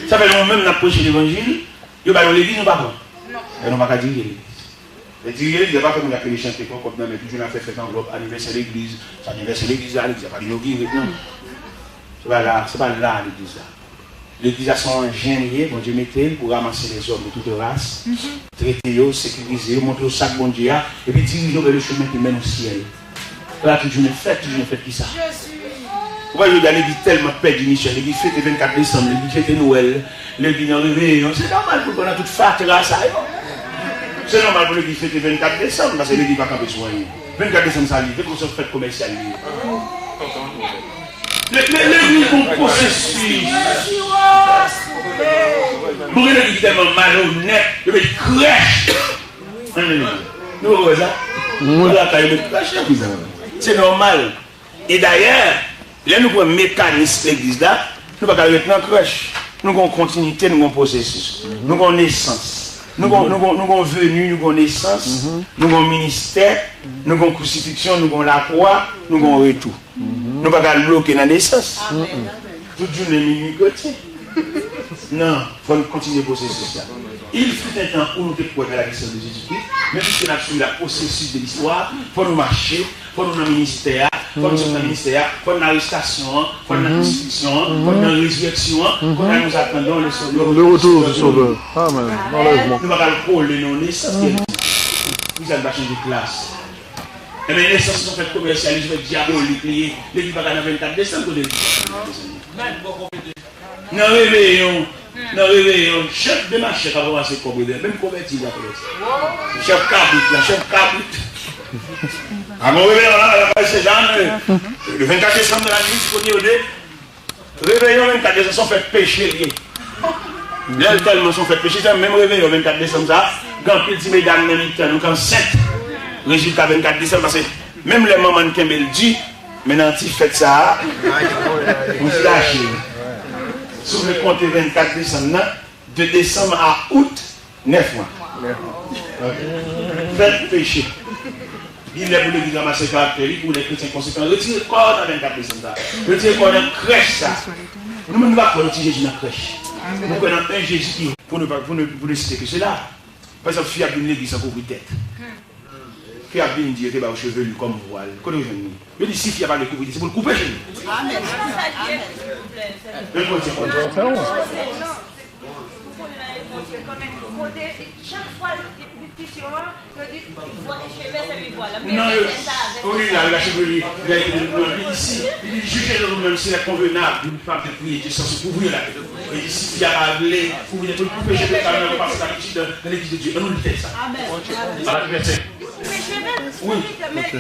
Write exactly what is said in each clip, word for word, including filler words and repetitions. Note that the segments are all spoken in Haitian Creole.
Sa fè nou menm n ap preche levanjil, yo ba nou legliz, nou pa pran. E nou pa ka dirije legliz. Men dirije legliz, se pa fè moun ap rele chante, pran kòb nan men, tout jounen ap fè fèt anvlòp, anivèsè legliz, se anivèsè legliz la, legliz ap al inogire, non. Se pa la, se pa la legliz la. Legliz la se yon anjen li ye, Bondye mete l pou ranmase lèzòm de tout ras, trete yo, sekirize yo, montre yo sa k Bondye a, epi dirije yo vè le chemen ki mèn o syèl. La, tout jounen fèt, tout jounen fèt kisa? Ou wè, jodi a, legliz tèlman pèdi misyon, legliz fete vennkat desanm, legliz fete Nwèl, legliz nan reveyon. Se nòmal pou l pran nan tout fatra sa yo. Se nòmal pou legliz fete vennkat desanm, paske legliz pa kanpe sou anyen. Vennkat desanm sa li ye, se yon fèt komèsyal li ye. Le, le, legliz gon pwosesis. Nou gen legliz ki tèlman malonèt, yo met krèch. Nan legliz. Nou wè sa? Lakay yo met krèch nan prizon. Se nòmal. E dayè, lè nou pran mekanis legliz la, nou pa ka ret nan krèch. Nou gon kontinite, nou gon pwosesis. Nou gon nesans. Nou gon, nou gon, nou gon veni, nou gon nesans, nou gon ministè, nou gon krisifiksyon, nou gon lakwa, nou gon retou. Nou pa ka bloke nan nesans. Tout jounen minui kretyen. Non, fò n kontinye pwosesis la. Il fut un temps où nou te kwè nan la naissance de Jésus-Christ, men piske n ap swiv la pwosesis de listwa, fò nou mache, fò nou nan ministè a, fò nou sot nan ministè a, fò n nan arestasyon an, fò n nan krisifiksyon an, fò n nan rezirèksyon an, fò n nan nous attendons le Sauveur. Le retour du Sauveur. Amen. Enlèvement. Nou pa ka al kole nan nesans ki egziste. Poukisa n pa chanje klas? Enben, nesans se yon fèt komèsyal, se yon fèt dyabolik li ye. Legliz pa ka nan vennkat desanm kote l. Nan reveyon, nan reveyon, chèf de machè ka ranmase kòb reveyon, menm konvèti li ap ranmase. Chèf kabrit la, chèf kabrit. Avan reveyon la, la pa se jan, le vennkat desanm nan lannwit, kote yo de, reveyon vennkat desanm se yon fèt peche li ye. Lè l tèlman se yon fèt peche, se menm reveyon vennkat desanm sa, gen anpil ti medam nan mitan nou k ansent. Rezilta vennkat desanm, paske menm lè manman n kenbe l di, men nan ti fèt sa a, ou ti lache. Si w vle konte vennkat desanm nan, de desanm a out, nèf mwa. Ok. Fèt peche. Li lè pou legliz ranmase karaktè li, pou lè kretyen konsekan retire kò yo nan vennkat desanm sa. Retire kò yo nan krèch sa. Nou menm nou pa kwè nan ti Jezi nan krèch. Nou kwè nan un Jezi ki, pou ne pa, pou ne, pou ne site ke sela. Pa egzanp, fi ap vin legliz san kouvri tèt. Fi ap vin di yo te ba yo chevelu kòm vwal. Kote yo jwenn li? Yo di si fi a pa vle kouvri tèt, se pou l koupe cheve. Amèn. Amèn. Menm Bondye konn. Ou konnen nan levanjil kanmenm, kote chak fwa yo te pitit yo an, yo di, vwa-, cheve se li vwal la. Non, yo, o li la, la cheve li, li a été de nous, li di si, li di, jugez de vous-même s'il est convenable d'une femme de prier Dieu sans se couvrir la tête. Li di si fi a pa vle kouvri tèt, pou l koupe cheve, sa nou pase dabitid nan legliz de Dye. Ann nou li tèks sa. Amèn. Sa va vèsè. Wi. Ok.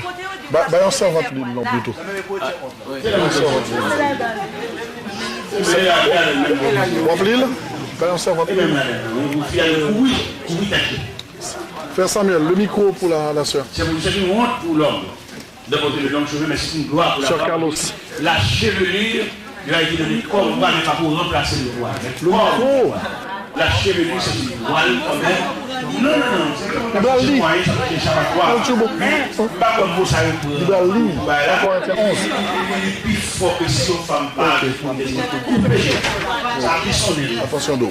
Ba, ba yon sèvant li l non pito. Ba yon sèvant li l. W ap li l? Ba yon sèvant li l. Frè Samuel, le micro pour la, la sœur. C'est une honte pour l'homme de porter de longues cheveux, mais c'est une gloire pour la femme. Sœur Carlos. La chevelure lui a été donnée comme voile, mais pas pour remplacer le voile. Le micro. La chevelure, c'est une voile quand même. Non, non, non, c'est comme un échappatoire. Li pral li. Li pral li. Ankò yon ti bon. Ba kòm mo sa yo pran. Li pral li. Ba la. Ankò yon ti onz. Li pi fò ke si yon fanm pa koupe. Sa pi sonnen. Atansyon do.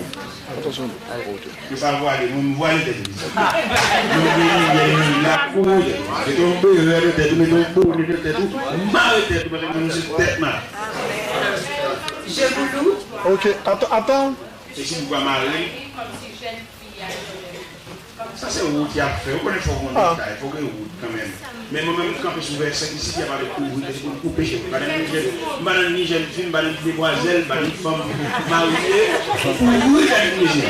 Atansyon do. Ok. Yo pa vwale, mwen m vwale tèt mwen. Yo vini, yo vini la, kouri tèt mwen. Mete yon berè nan tèt ou, mete yon bone nan tèt ou, mare tèt ou, paske mwen se tèt mare. Je vous loue. Ok, atan, atan. E si nou pa mare? Sa se wout y ap fè. Ou konnen fòk yon detay, fòk gen wout kanmenm. Men mwen menm, m kanpe sou vèsè ki si fi a pa vle kouvri tèt li, pou l koupe cheve. M pa nan ni jèn, m pa nan ni jèn fi, m pa nan ni demwazèl, m pa ni fanm marye, kouvri tèt ou, mesye.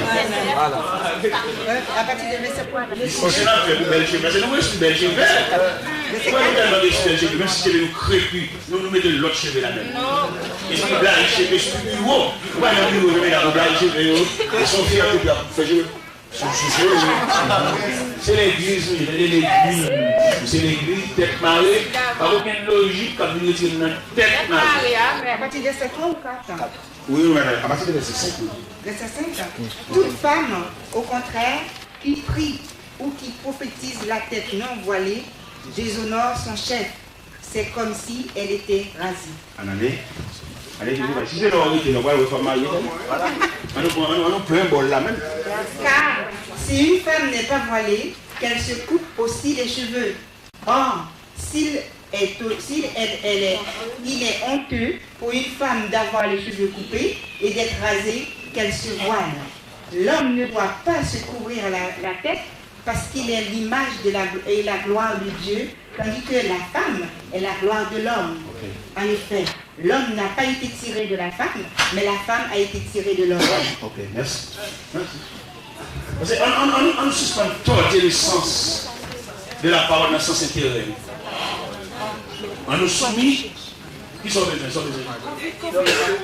Distinksyon n ap fè pou bèl cheve, paske nou respekte bèl cheve. Ou wè nou tèlman respekte bèl cheve, menm si cheve nou krepi, nou, nou mete lòt cheve ladann. E si nou blayi cheve sou biwo, ou pa nan biwo, yo mete blayi cheve yo, e se yon fiyète pou y ap fè cheve. Se legliz, wi, tande legliz. Se legliz, tèt mare. Pa gen okenn lojik k ap vin retire n nan tèt mare. Apati de sèt an ou kat an? Wi, wi, madanm, apati de vèsè senk, wi. Vèsè senk an. Toute femme, au contraire, qui prie ou qui prophétise la tête non voilée déshonore son chef. C'est comme si elle était rasée. Ann ale. Ale, Jezi, si se lè w rete la, w pral wè fanm marye, tande. Ann nou pran, ann nou, ann nou plen bòl la menm. Car si une femme n'est pas voilée, qu'elle se coupe aussi les cheveux. Or, s'il est, s'il, elle, elle est, il est honteux pour une femme d'avoir les cheveux coupés et d'être rasée, qu'elle se voile. L'homme ne doit pas se couvrir la, la tête parce qu'il est l'image de la, et la gloire de Dieu, tandis que la femme est la gloire de l'homme. Ok. En effet, l'homme n'a pas été tiré de la femme, mais la femme a été tirée de l'homme. Ok, mèsi. Mèsi. Paske ann, ann, ann, ann sispann tòde le sens de la parole nan sans intérêt. Ann nou soumi. Kisa w bezwen? Sa w bezwen?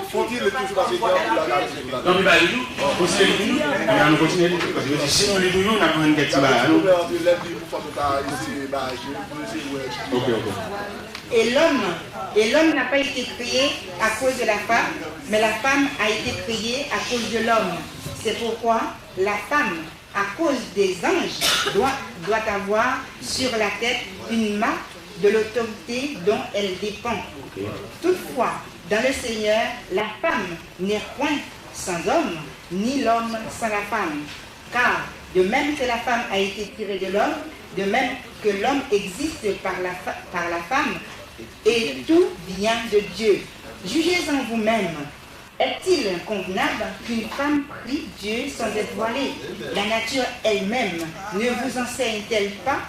Kontinye li toujou, paske gen anpil bagay pou la gade pou la. Gen anpil bagay li tou? Kontinye li toujou? Ann, ann nou kontinye li. Paske yo di, si nou li toujou, n ap jwenn kèk ti bagay, non? Anpil lè li pou fòk nou ta eseye bagay, pou eseye wè. Ok, ok. Et l'homme, et l'homme n'a pas été créé à cause de la femme, mais la femme a été créée à cause de l'homme. C'est pourquoi la femme, à cause des anges, doit, doit avoir sur la tête une marque de l'autorité dont elle dépend. Toutefois, dans le Seigneur, la femme n'est point sans homme, ni l'homme sans la femme. Car de même que la femme a été tirée de l'homme, de même que l'homme existe par la, fa- par la femme, et tout vient de Dieu. Jugez en vous-même. Est-il convenable qu'une femme prie Dieu sans être voilée? La nature elle-même ne vous enseigne-t-elle pas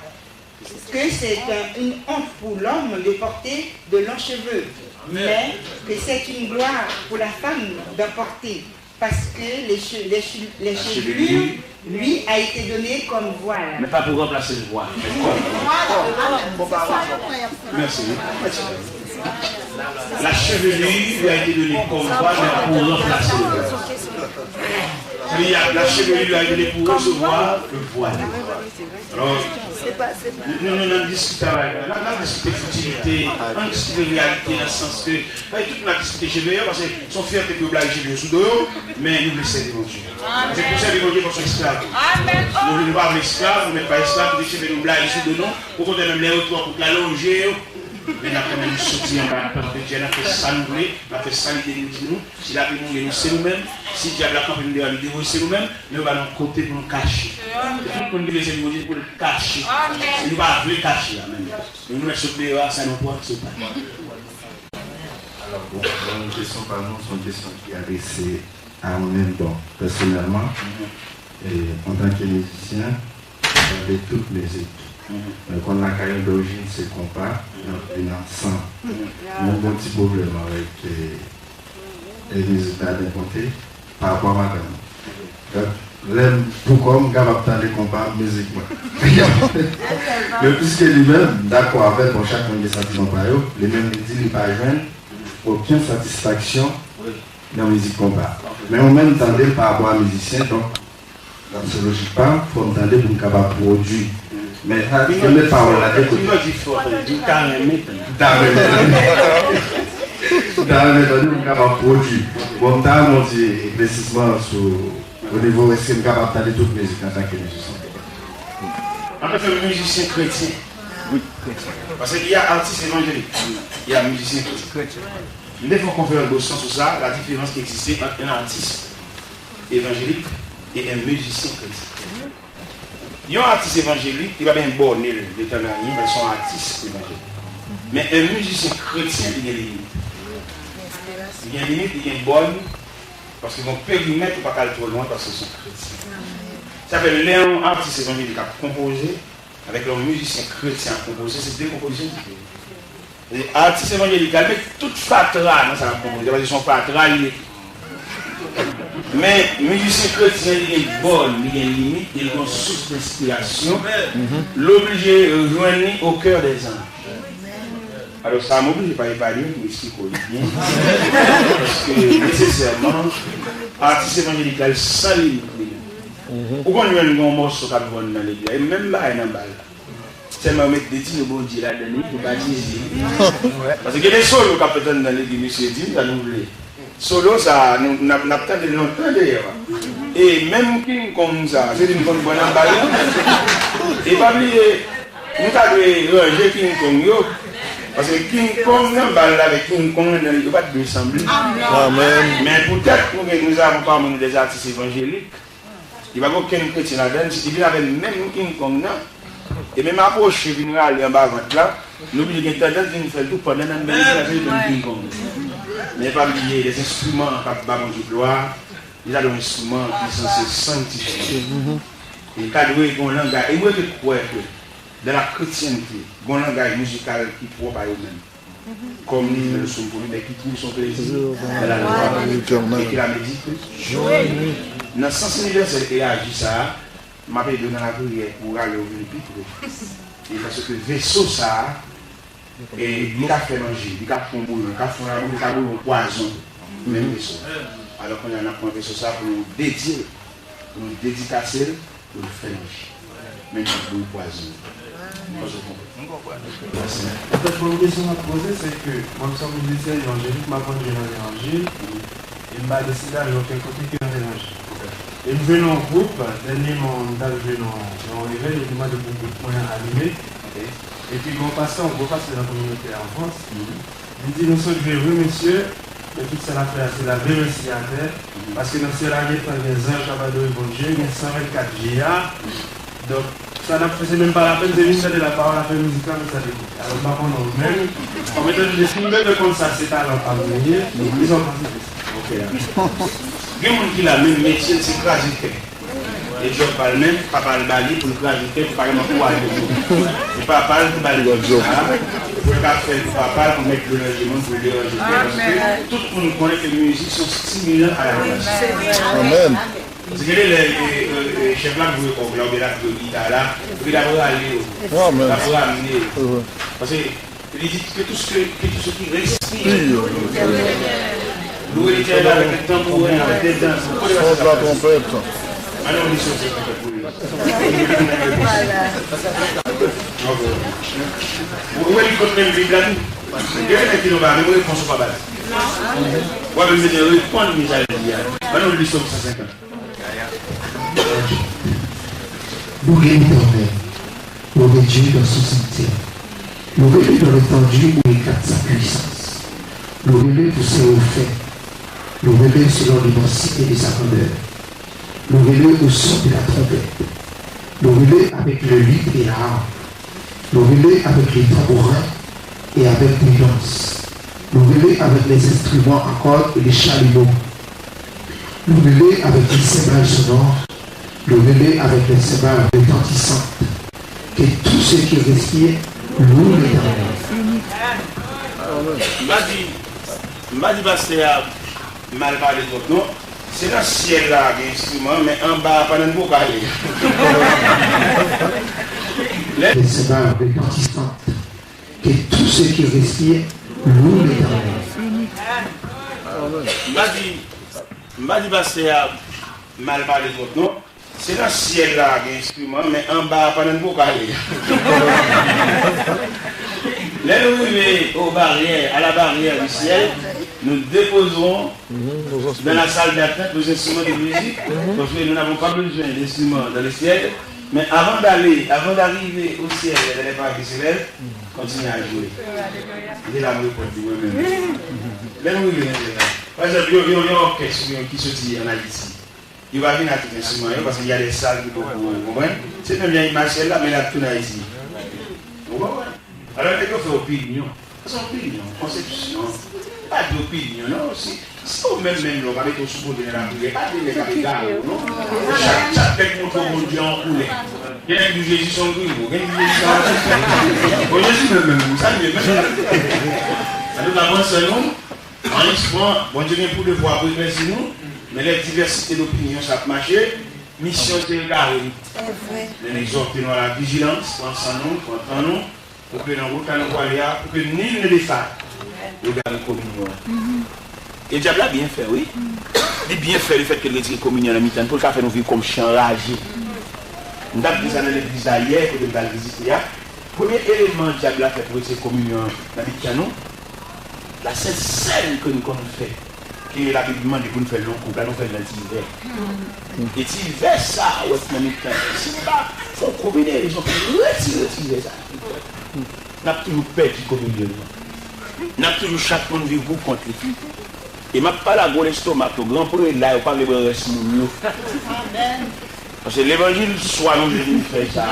que c'est un- une honte pour l'homme de porter de longs cheveux, mais que c'est une gloire pour la femme d'en porter, parce que les, che- les, che- les chevelures lui a été donnée comme voile. Men pa pou ranplase l vwal, men kòm. Mèsi. La chevelure lui a été donnée comme voile, men pou ranplase l vwal. Li a, la chevelure lui a été donnée pour recevoir le voile. Alò, nou, nou, nou nan diskite avèk, nan, nan diskite fitilite, nan diskite reyalite, nan sans ke, bay tout moun ap diskite cheve yo, paske se yon fyète pou yo blayi cheve yo sou do yo, men nou vle sèvi Bondye. Se pou sèvi Bondye fò se esklav. Nou, nou pa vle esklav, nou mèt pa esklav, pou cheve nou blayi sou do nou. Okontrè, menm lè yo twò kout la, lonje yo. Men n ap kanmenm soti anba pant de Dye, n ap fè sa nou vle, n ap fè sa lide nou di nou. Si l ap mouye nou, se nou menm. Si dyab la kanpe nou deyò, li dewoye, se nou menm. Men yo ba nou kote pou nou kache. Tout moun ki vle sèvi Bondye, pou l kache. Si nou pa vle kache a menm. Men nou mèt sot deyò a, sa nou pran, se pa nou. Alò, bon, bon, kesyon pa nou, se yon kesyon ki adrese a mwen menm, bon, pèsonèlman, e, antanke mizisyen, m tande tout mizik. Mwen konn lakay nou, dorijin se konpa, nan, e nan san. Mwen gen yon ti pwoblèm avèk, e, e mizik Dadin Ponte, pa rapò a madanm mwen. Donk, lè m pou kò m, m kapab tande konpa mizik mwen. Men piske li menm, m dakò avè l, bon, chak moun gen santiman pa yo, li menm li di li pa jwenn okenn satisfaksyon nan mizik konpa. Men mwen menm, m tande l pa rapò a mizisyen, donk, se lojik pa m, fò m tande pou m kapab pwodui. Men sa, se met pawòl la de kote. Di fò, di ta renmen tande. Ta renmen tande. Ta renmen tande pou m kapab pwodui. Bon, m ta renmen yon ti eklèsisman sou, o nivo, èske m kapab tande tout mizik antanke mizisyen? Antanke mizisyen kretyen. Wi, kretyen. Paske il y a artiste évangélique, il y a musicien chrétien. M te fè yon konferans Boston sou sa, la différence qui existe entre un artiste évangélique et un musicien chrétien. Yon atis evanjelik, li pa bezwen bòne l, detann anyen, paske se yon atis evanjelik. Men yon mizisyen kretyen, li gen limit. Li gen limit, li gen bòn, paske gen yon perimèt ou pa ka al twò lwen, paske se yon kretyen. Sa fè, lè yon atis evanjelik ap konpoze, avèk lè yon mizisyen kretyen ap konpoze, se de konpozisyon diferan. E atis evanjelik la, li met tout fatra nan sa l ap konpoze, paske se yon fatra li ye. Men, mizisyen kretyen, li gen bòn, li gen limit, e li gen yon sous denspirasyon. L oblije jwenn li au cœur des anges. Alò, sa, m oblije pa evalye l pou m eksplike w li byen. Paske, nesesèman, atis evanjelik la, li san limit li menm. Ou konn jwenn yon mòso k ap vann nan legliz la, e menm bagay nan bal la. Sèlman yo met de ti mo Bondye ladan li pou batize li. Paske gen de solo k ap fèt anndan legliz, mesye di m sa nou vle. Solo sa, nou, n ap, n ap tande l lontan deyò a. E menm King Kong sa, se li m konn pran nan bal la. E pa bliye, nou ta dwe ranje King Kong yo. Paske King Kong nan, bal la avèk King Kong nan, yo pa t dwe sanble. Amèn. Men poutèt nou gen, nous avons parmi nous des artistes évangéliques, li pa gen okenn kretyen ladan l, li vin avè menm King Kong nan, e menm apwoche vin rale anba vant la, nou oblije gen tandans vin fè l tou pandan n ap beni se la se li menm King Kong. Men pa bliye, les instruments k ap ba Bondye glwa, li ta dwe yon enstriman ki sanse sanktifye. E li ta dwe gen yon langaj, e mwen rete kwè ke dans la chrétienté, gen yon langaj mizikal ki pwòp a yo menm. Kòm li fè leson pou li, men ki twouve son plezi nan lalwa e ki la medite jou e nuit. Nan sans inivèsèl elaji sa a, m ap ede w nan lapriyè pou w rale w vin pi pre. E paske veso sa a, e, li ka fè manje, li ka fè yon bouyon, li ka fè yon labou, li ka bouyon pwazon, menm veso. Alò kounye a n ap pran veso sa a pou nou dedye l, pou nou dedikase l, pou l fè manje. Menm jan pou l pwazon. Mwen konprann. Mwen konprann. Mèsi. Antèt, premye kesyon m ap poze, se ke mwen, m se yon mizisyen evanjelik, m aprann jwe nan levanjil, e m pa deside ale okenn kote ke nan levanjil. E m jwe nan yon gwoup, dènyèman, m t al jwe nan, nan yon revèy, epi m mande pou gwoup mwen anime. Epi gen yon pastè, yon gwo pastè nan kominote a an Frans, li di, nou sot jwe, wi, mesye, men tout sa n ap fè a, se lave men si atè, paske nan syèl la, gentan gen zanj k ap adore Bondye, gen san vennkat G A. Donk, sa n ap fè, se menm pa lapèn, se vin tande lapawòl, afè mizik la, men sa dekoute. Alò, m pa konnen ou menm, kòm etan done, si m bezwen konn sa, se talan pa m li ye, li son konsekans. Ok. Gen moun ki la, menm metye l, se kraze kè. E djòb pa l menm, papa l ba li pou l kraze kè, pou pa janm ankouraje moun. E papa l ki ba l djòb sa a, pou l ka fè l pou papa l, pou mèt dlo nan je moun, pou l deranje kè. Paske tout moun konnen ke mizik se yon stimilan a la vwa. Amèn. Paske gen de lè, e, e, e, chèf la ap jwe òg la, oubyen l ap jwe gita la, epi l ap rale yo. Amèn. L ap rale yo. Paske Li di, que tout ce que, que tout ce qui respire loue l'Éternel avec un tambourin, avec des danses. Vous connaissez pas cette chanson ? Son de la trompette. Allons, on lit ça, c'est pour lui. Bravo. Ou wè li konn menm Bib la tou. Gen nèg ki nou ba menm repons ou pa ba li. Ou pa menm bezwen reponn mesaj li a. Allons, on lit Psaume cent cinquante. Louez l'Éternel, louez Dieu dans son sanctuaire, louez-le dans l'étendue où éclate sa puissance. Louez-le pour ses hauts faits, louez-le selon l'immensité de sa grandeur. Louez-le au son de la trompette, louez-le avec le luth et la harpe, louez-le avec les tambourins et avec des danses, louez-le avec les instruments à cordes et les chalumeaux. Louez-le avec les cymbales sonores, louez-le avec les cymbales retentissantes. Que tout ce qui respire loue l'Éternel. M pa di, m pa di pastè a mal pale twòp, non. Se nan syèl la gen enstriman, men anba a pa nan gwo kale. Lè Les cymbales retentissantes. Que tout ce qui respire loue l'Éternel. M pa di, m pa di pastè a mal pale twòp, non. Se nan syèl la gen enstriman, men anba a pa nan gwo kale. Lè nou rive aux barrières, à la barrière du ciel, nous déposerons dans la salle d'attente nos instruments de musique, parce que nous n'avons pas besoin d'instruments dans le ciel. Men avan dale, avan d'arriver au ciel, dans les paradis célestes, kontinye a jwe. Se la m reponn li mwen menm. Lè nou rive nan syèl la, pa egzanp, yon, yon, yon òkès oubyen ki soti ann Ayiti, yo pa vin ak tout enstriman yo, paske y a des salles ki poko, ou konprann? Se menm jan imaj syèl la, men l ap tounen Ayiti. Ou konprann? Alò, nèg yo fè opinyon. Se opinyon, konsepsyon. Pa di opinyon, non. Si, si ou menm, menm, non, pa mete w sou kote nan lapriyè, pa di nèg ap egare w, non. Chak, chak nèg montre w Bondye an koulè. Gen nèg di Jezi se yon grimo, gen nèg di Jezi se yon... Bon, Jezi menm, menm, sa l ye menm. Antouka, pran swen nou. An espwa, Bondye gen pou de fwa pou l beni nou, men lè divèsite dopinyon sa ap mache, misyon se egare nou. Men n egzòte nou a la vijilans, pran san nou, pran tan nou, pou ke nan wout la nou prale a, pou ke nil ne défaille. Yo gade kominyon an. E dyab la byen fè, wi. Li byen fè lefètke l retire kominyon nan mitan n pou l ka fè nou viv kòm chen anraje. M t ap di sa nan legliz la yè, kote m t al vizite a. Premye eleman dyab la fè pou retire kominyon an nan mitan nou, la sèl sèl ke n konn fè, ke Labib mande pou n fè l nan koup la, nou fè l nan divè. E divè sa a, w ap nan mitan, si nou pa fè yon konbinezon pou retire divè sa a, N ap toujou pèdi kominyon nou an. N ap toujou chak moun viv pou kont li. E m ap pale a gwo lestomak yo, gran prela yo pa vle pran rès moun yo. Paske levanjil swa nou vin fè sa,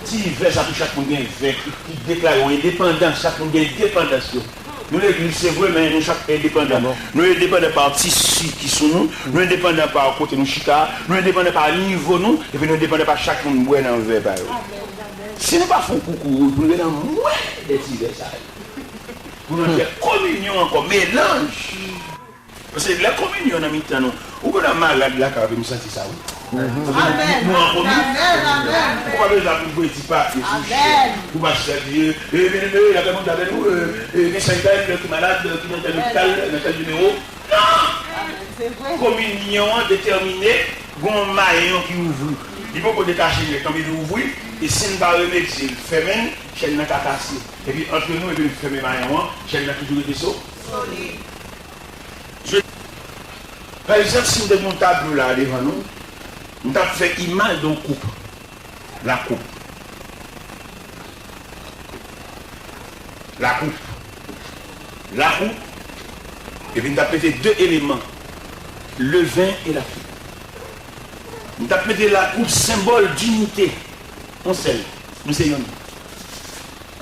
ti vè sa pou chak moun gen vè ki, ki deklare yon endepandans, chak moun gen endepandans yo. Nou legliz, se vre, men nou chak endepandan. Nou endepandan pa tisi ki sou nou, nou endepandan pa kote nou chita, nou endepandan pa nivo nou, epi nou endepandan pa chak moun bwè nan vè pa yo. Si nou pa fè yon koukou pou nou gen nan mwen de ti vè sa yo, pou nou fè kominyon ankò, melanj. Paske lè kominyon nan mitan nou, ou konn malad lakay ou, epi m santi sa, wi. Paske nou, nou an kominyon. Ou pa bezwen ap voye ti papye sou chè pou pastè di, e, byeneme, lakay moun avè nou, e, e, gen senk tèl ki malad, ki nan tèl lopital, nan tèl nimewo. Non! Kominyon an detèmine, gen yon mayon ki ouvri. Li poko detache nèt, kanmenm li ouvri, e si n pa remedye l, fèmen l, chèn nan ka kase. Epi antre nou, epi n fèmen mayon an, chèn nan toujou rete so-, solid. Je, pa egzanp, si m te gen yon tablo la devan nou, m t ap fè imaj de yon koup. Lakoup. Lakoup. Lakoup. Epi m t ap mete de eleman. Leven e lakoup. M t ap mete lakoup, senbòl dinite. Yon sèl. Nou se yonn.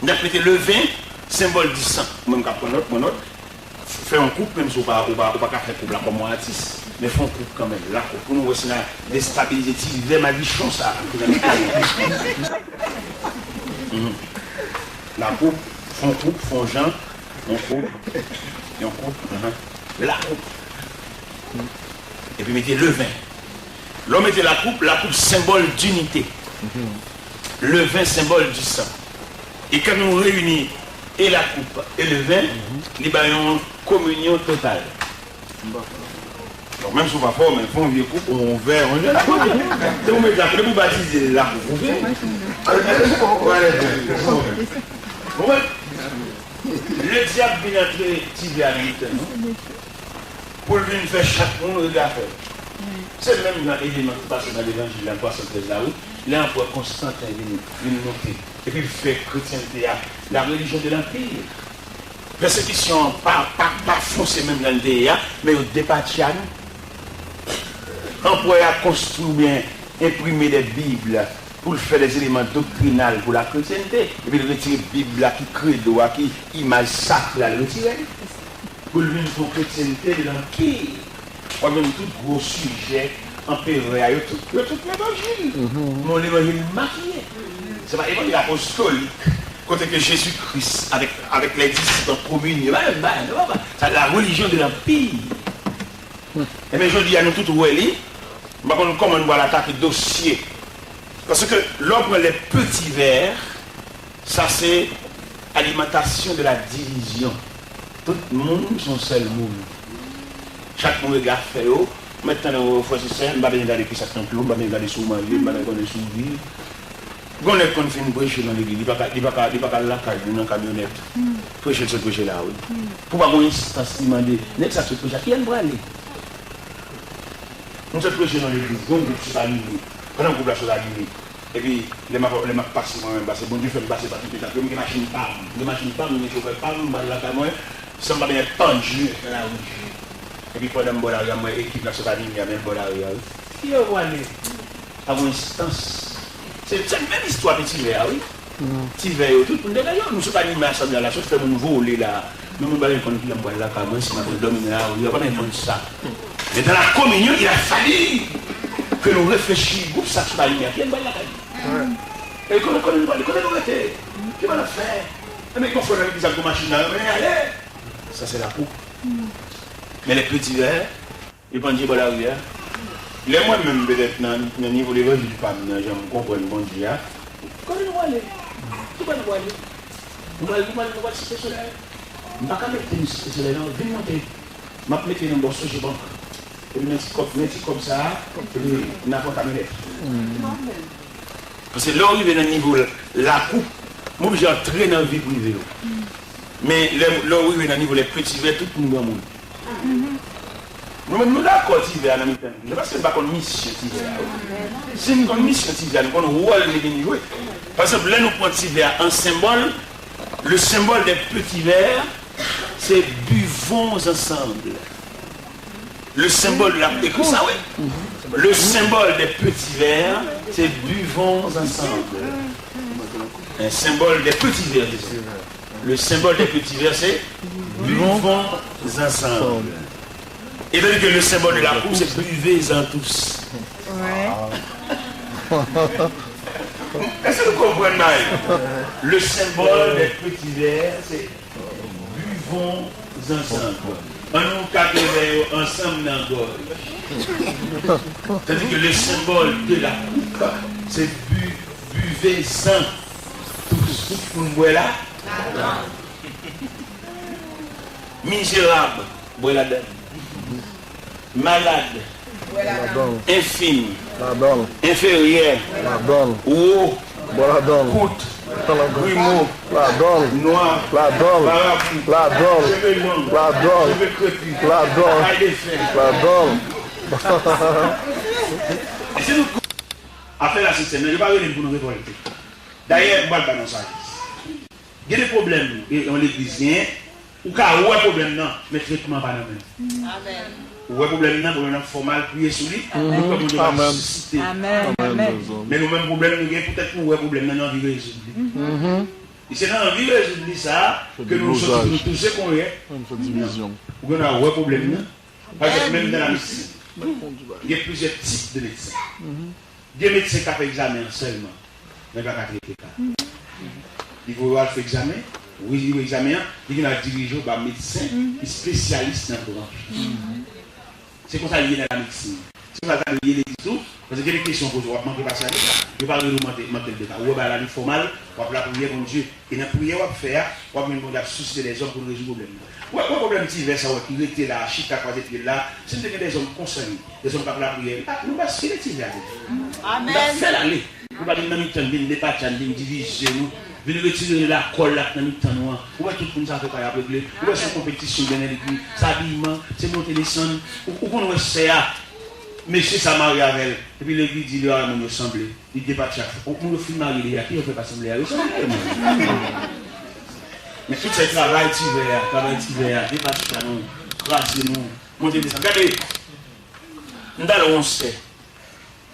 M t ap mete leven, senbòl di san. Mwen, m ka pran nòt, pran nòt. Fè yon koup, menm si w pa, ou pa, ou pa ka fè koup la kòm yon atis, men fè yon koup kanmenm. Lakoup, pou nou wè si n a destabilize ti vè madichon sa a ki nan mitan nou. Mhm. Lakoup, fè yon koup, fè yon jan, yon koup, yon koup, mhm. Lakoup. Epi mete leven. Lè w mete lakoup, lakoup senbòl dinite. Leven senbòl di san. E kan nou reyini e lakoup e leven, li bay yon kominyon total. Donk, menm si w pa fò, men fè yon vye koup, yon vè, yon jan lakoup. Se ou mete lakoup, depi w batize lakoup, ou fini. Ou konprann? Ledyab vin antre ti vè a nan mitan nou. Pou l vin fè chak moun regle afè l. Se menm jan eleman ki pase nan levanjil la, twa san trèz la, wi. Lè anperè Konstanten vin, vin moute, epi l fè kretyente a la religion de l'empire. Pèsekisyon an pa, pa, pa fonse menm jan l te ye a, men yo depatya nou. Anperè a konstwi oubyen enprime de bib pou l fè de eleman doktrinal pou la kretyente, epi l retire bib la ki kredo a, ki imaj sakre a, l retire li. Pou l vin fè yon kretyente de lanpir. W ap jwenn tout gwo sijè anperè a, yo tout, yo tout levanjil. Men yon levanjil makiye. Se pa levanjil apostolik, kote ke Jezi Kris avèk, avèk lè disip an kominyon. Pa menm bagay, non, papa. Sa, la religion de l'empire. Ebyen, jodi a, nou tout wè li. M pa konn kòman nou pral atake dosye. Paske lè w pran les petits vers, sa se alimentation de la division. Tout moun se yon sèl moun. Chak moun regle afè yo. Mèt tande yo, frè, sè, m pa bezwen gade kisa k nan pye w, m pa bezwen gade si w manje, m pa bezwen konnen si w viv. Gon nèg konn fin preche nan legliz, li pa ka, li pa ka, li pa ka al lakay li nan kamyonèt. Preche l sot preche la, wi. Pou pa gon enstans li mande, nèg sa k sot preche a, kilè l prale? M sot preche nan legliz, gon gwoup sot anime. Pandan gwoup la sot anime, epi lè m ap, lè m ap pase mwen menm, pase Bondye fè m pase pa tout etap yo, m gen machin pa m, m gen machin pa m, m gen chofè pa m, m pral lakay mwen, san m pa bezwen pann jwe nan lari. Epi pandan m bò lari a, m wè ekip la sot anime a, menm bò lari a, wi. Kilè yo prale? Pa gon enstans. Se, se menm istwa Peti Vè a, wi. Ti vè yo, tout moun te nan yo. Nou sot anime asanble a la, sot fè moun vole la. Men moun pa menm konn kilè m pral lakay mwen, si m ap dòmi nan lari a, pa menm konn sa. Men dans la communion, il a fallu que nou reflechi, gwoup sa k sot anime a, kilè m pral lakay li? E kote, kote nou prale, kote nou rete? Ki bagay n ap fè? Enben, gon frè nan legliz ak gon machin la, men ale! Sa se lakoup. Men les petits verres, Yo pann je bò lari a. Lè mwen menm, petèt, nan, nan nivo levanjil pa m nan, jan m konprann Bondye a, kote nou prale? Ki bò nou prale? Nou pral, nou pral, nou pral Site Solèy? M pa ka mete n Site Solèy, non, vin monte. M ap mete nan bò Sogebank. Epi nan ti kòb, nan ti kòb sa a, epi n ap pran kamyonèt. Paske lè w rive nan nivo lakoup, m oblije antre nan vi prive w. Men lè, lè w rive nan nivo les petits verres, tout moun granmoun. Nou menm, nou dakò ti vè a nan mitan nou. Se paske n pa konn misyon ti vè a, wi. Si n konn misyon ti vè a, nou konn wòl li vin jwe. Pa egzanp, lè nou pran ti vè a an senbòl, Le symbole des petits verres, c'est buvons ensemble. Le symbole de la, écris ça, oui. Le symbole des petits verres, c'est buvons ensemble. Un symbole des petits verres, c'est ça. Le symbole des petits verres, c'est buvons ensemble. Et tandis que le symbole de la coupe, c'est buvez-en tous. Èske nou konprann bagay? Le symbole des petits verres, c'est buvons ensemble. Ann nou kate vè yo ansanm nan gòj. Tandis que le symbole de la coupe, c'est bu, buvez-en tous. Tout moun bwè la. Mizerab, bwè ladan. Malad, enfim, enferyè, wo, kout, grimo, nwa, marabou, cheve long, cheve krepi, lakay defen. E si nou afè la sistèm nan, yo pa rele m pou nou revòlte. Dayè, m pral ba nou sajès. Gen de pwoblèm, e, yon legliz genyen, ou ka wè pwoblèm nan, men tretman pa nan men w. Ou wè pwoblèm nan, pwoblèm nan fò mal priye sou li, nou kwè Bondye va resisite. Men nou menm pwoblèm nou gen, poutèt nou wè pwoblèm nan, nou anvi rezoud li. E se nan anvi rezoud li sa a, ke nou soti pou nou touse konye. Ou gen dwa wè pwoblèm nan. Pa egzanp, menm nan lamedsin, gen plizyè tip de medsen. Gen medsen k ap fè egzamen an sèlman, men pa ka trete ka. Li voye w al fè egzamen, wi, li wè egzamen an, li gen dwa dirije w ba medsen ki espesyalis nan branch. Se konsa li ye nan lamedsin. Se konsa l ta dwe ye legliz tou, paske gen de kesyon w poze, w ap manke pase a de ka. Yo pa rele w manke, manke l de ka. Ou wè bagay la li fò mal, w ap lapriyè Bondye. E nan priyè w ap fè a, w ap jwenn Bondye ap sisite dèzòm pou l rezoud pwoblèm nan. Ou wè, ou wè pwoblèm ti vè sa w wè ki rete la, chita kwaze pye l la, si n te gen dèzòm konsa li, dèzòm k ap lapriyè, nou pa, nou pa site ti vè a deja. Nou t ap fè l ale. Nou pa vin nan mitan n, vin depatcha n, vin divize nou, vin retire lakòl la k nan mitan nou an. Ou wè tout moun sa fè pa y ap regle. Ou wè se yon konpetisyon gen nan legliz, se abiman, se monte desann. Ou, ou konn wè sè a, mesye sa marye avè l, epi legliz di li a moun yo sanble. Li depatcha. Ou moun yo fin marye deja, ki yo fè pa sanble a, yo sanble tèlman. Men tout se travay ti vè a, travay ti vè a, depatcha nou, kraze nou, monte desann. Gade, m t al wè yon sè,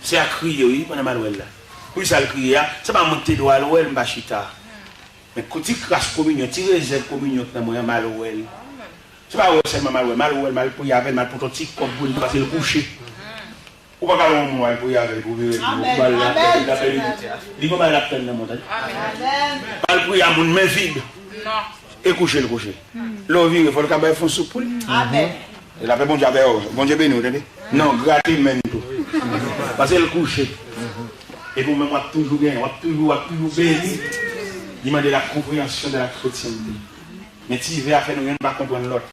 sè a kriye wi, pandan m al wè l la. Poukisa l kriye a? Se pa mwen ki te dwe al wè l, m pa chita. Men kou ti kras kominyon, ti rezèv kominyon k nan mwen an, m al wè l. Se pa wè l sèlman m al wè l, m al wè l, m al priye avè l, m al pote yon ti kòb pou l, paske l kouche. Ou pa ka wè yon moun w al priye avè l pou vire l, ou ba l lapè, lapè li. Li gon bagay l ap tann nan mwen, tande. M al priye a moun men vid. E kouche l kouche. Lè w vire, fò l ka bay fon soup pou li. E lapè Bondye avè w, Bondye beni w, tande. Non, grate men l tou. Paske l kouche. Epi ou menm w ap toujou genyen, w ap toujou, w ap toujou beni. Li mande la compréhension de la chrétienté. Men ti vè a fè nou yonn pa konprann lòt.